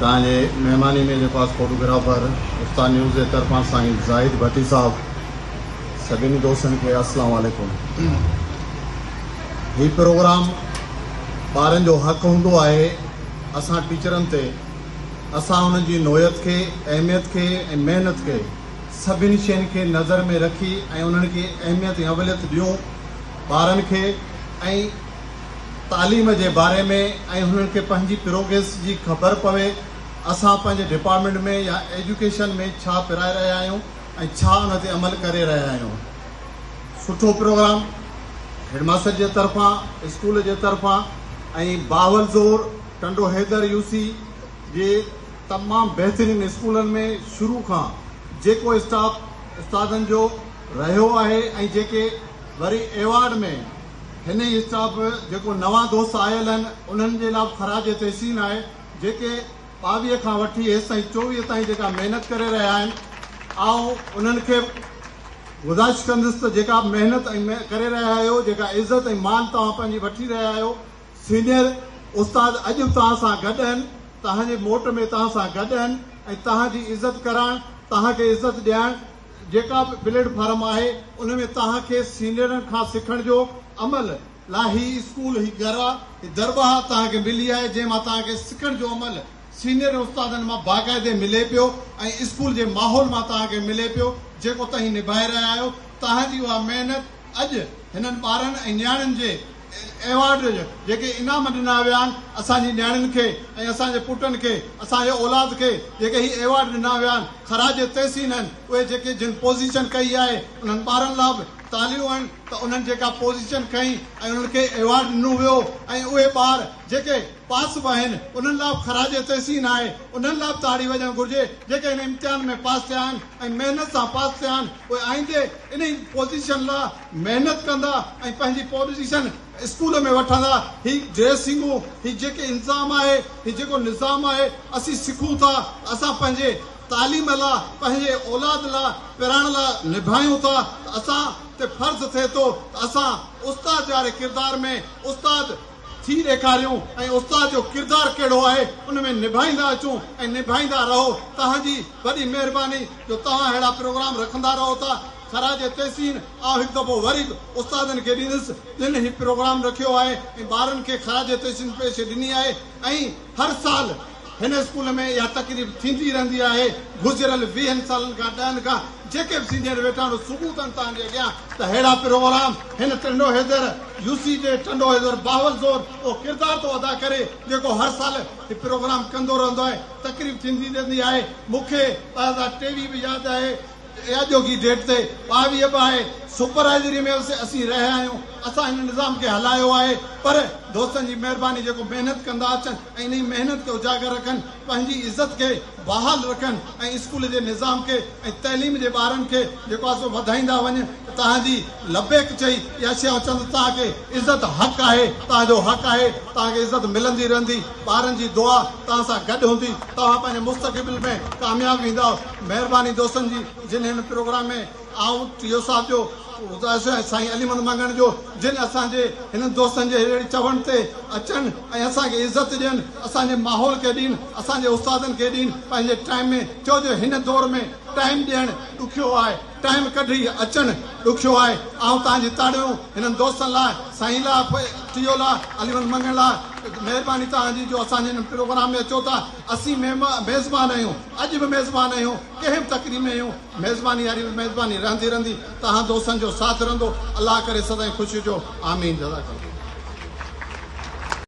توهان جي مهماني ۾ جيڪو آهي فوٽوگرافر استاد نيوز جي طرفان سائين زاهد ڀٽي صاحب سڀني دوستن کي السلام عليڪم. هي پروگرام ٻارن جو حق هوندو آهي اسان ٽيچرن تي اسان انهن جي نوعيت کي اهميت کي ۽ محنت کي سڀني شين کي نظر ۾ رکي ۽ انهن کي اهميت ۽ اوليت ڏيون ٻارن کي ۽ تعليم جي باري ۾ ۽ هنن کي پنهنجي پروگريس جي خبر پوي اسان پنهنجي ڊپارٽمينٽ ۾ يا ايجوڪيشن ۾ ڇا پرائي رهيا آهيون ۽ ڇا ان تي عمل ڪري رهيا آهيون. سٺو پروگرام هيڊ ماستر جي طرفان اسڪول جي طرفان ۽ بهاول زور ٽنڊو حيدر يو سي جي تمام بهترين اسڪولن ۾ شروع کان جيڪو اسٽاف استادن جو رهيو آهي ۽ جيڪي وري ايوارڊ ۾ هن ئي اسٽاف جيڪو نوان دوست آيل آهن انهن جي لاء به خراج تحسين آهي جيڪي 22 کان وٺي هيستائين 24 تائين جيڪا محنت ڪري رهيا آهن آئون انهن کي به گذارش ڪندس ته جيڪا محنت ۽ ڪري رهيا آهيو جيڪا عزت ۽ مان توهان پنهنجي وٺي رهيا آهيو سينيئر استاد اڄ به توهان سان گڏ آهن توهان جي موٽ ۾ توهان سان گڏ آهن ۽ توهان جي عزت ڪرائڻ توهان کي عزت ڏيارڻ جيڪا به پليٽ فارم آهي ان ۾ توهان کي سينيئرن کان سکڻ جو عمل لاء هي اسڪول هي گهر آ هي درٻاهه توهان کي ملي آهي جنهن مان توهان کي سکڻ جو عمل سينيئر استادن مان باقاعدي ملي پيو ۽ اسڪول جي ماحول مان توهان کي ملي پيو جيڪو توهين نڀائي رهيا آهيو توهان جي اها محنت اڄ هنن ٻارن ۽ نياڻين جي ايوارڊ جيڪي انعام ڏنا ويا آهن اسان جي نياڻين کي ۽ اسان جي پٽن کي اسان جي اولاد کي جيڪي هي ايوارڊ ڏنا ويا آهن خراج تحسين آهن اهي جيڪي جن پوزيشن ڪئي آهي انهن ٻارن لاء به تاليون آهن ته انهن جيڪا پوزيشن کنئي ۽ انهن کي ايوارڊ ڏنو ويو ۽ اهي ٻار جيڪي پاس به آهن انهن لاء به خراج تحسين آهي انهن لاء به تاڙي وڄڻ گهرجي جيڪي هن امتحان ۾ پاس ٿيا آهن ۽ محنت سان پاس ٿيا آهن اهي آئيندي انهي پوزيشن لا محنت ڪندا ۽ پنهنجي پوزيشن اسڪول ۾ وٺندا. هي ڊريسنگون، هي جيڪي انتظام آهي، هي جيڪو نظام آهي، اسين سکون ٿا ته اسان پنهنجي تعليم لا، پنهنجي اولاد لا، پرائڻ لا نڀايون ٿا ته اسان تي فرض ٿئي ٿو ته اسان استاد واري ڪردار ۾ استاد ٿي ڏيکاريون ۽ استاد جو ڪردار ڪهڙو آهي ان ۾ نڀائيندا اچون ۽ نڀائيندا رهو. توهان جي وڏي مهرباني جو توهان اهڙا پروگرام رکندا رهو ٿا. خراج تحسين آئون هڪ دفعو وري به استادن کي ڏيندس جن هي پروگرام رکيو آهي ۽ ٻارن کي خراج تحسين پيش ڏني آهي ۽ هر سال هن اسڪول ۾ اها تقريب ٿيندي رهندي آهي. گذريل ويهن سالن کان ڏهن کان جيڪي به سينيئر ويٺا آهن اهو ثبوت آهن توهان جي اڳيان ته ههڙا پروگرام هن ٽنڊو حيدر يو سي جي ٽنڊو حيدر بهاول زور اهو ڪردار ٿو ادا ڪري جيڪو هر سال هي پروگرام ڪندو رهندو آهي تقريب ٿيندي رهندي آهي مون کي 2023 به ياد آهي اڄوڪي ڊيٽ تي 22 به آهي، سپروائزري ۾ اسين رهيا آهيون، اسان هن نظام کي هلايو آهي پر دوستن جي مهرباني جيڪو محنت ڪندا اچن ۽ انهي محنت کي اجاگر رکن، پنهنجي عزت کي بحال رکن ۽ اسڪول جي نظام کي ۽ تعليم جي ٻارن کي جيڪو آهي سو وڌائيندا وڃن ته توهان جي لبيڪ چئي اها شيء آئون چوندس توهان کي عزت حق آهي، توهان جو حق آهي، توهان کي عزت ملندي رهندي، ٻارن جي دعا توهان سان گڏ هوندي، توهان پنهنجي مستقبل ۾ ڪامياب ويندؤ. مهرباني دوستن جي جن هن پروگرام ۾ آئون ٽيو صاحب جو ۽ سائين علي محمد مڱڻ جو جن اسان جي هنن دوستن جي اهڙي چوڻ تي اچن ۽ اسان کي عزت ڏين اسان جي ماحول کي ڏين اسان جي استادن کي ڏين پنهنجي ٽائيم ۾ ڇو جو هن دور ۾ ٽائيم ڏيڻ ڏکيو آهي ٽائيم ڪڍي اچڻ ڏکيو آهي آئون توهان جي تاڙيون هنن دوستن لاء سائين لاء ٽيو لاء علي محمد مڱڻ لاء مهرباني توهان جي جو اسان جي هن پروگرام ۾ اچو ٿا اسين ميزبان آهيون اڄ به ميزبان آهيون ڪنهن به تقريب ۾ آهيون ميزباني واري به ميزباني رهندي رهندي توهان دوستن جو ساٿ رهندو الله ڪري سدائين خوش هجو آمين جزاڪ الله.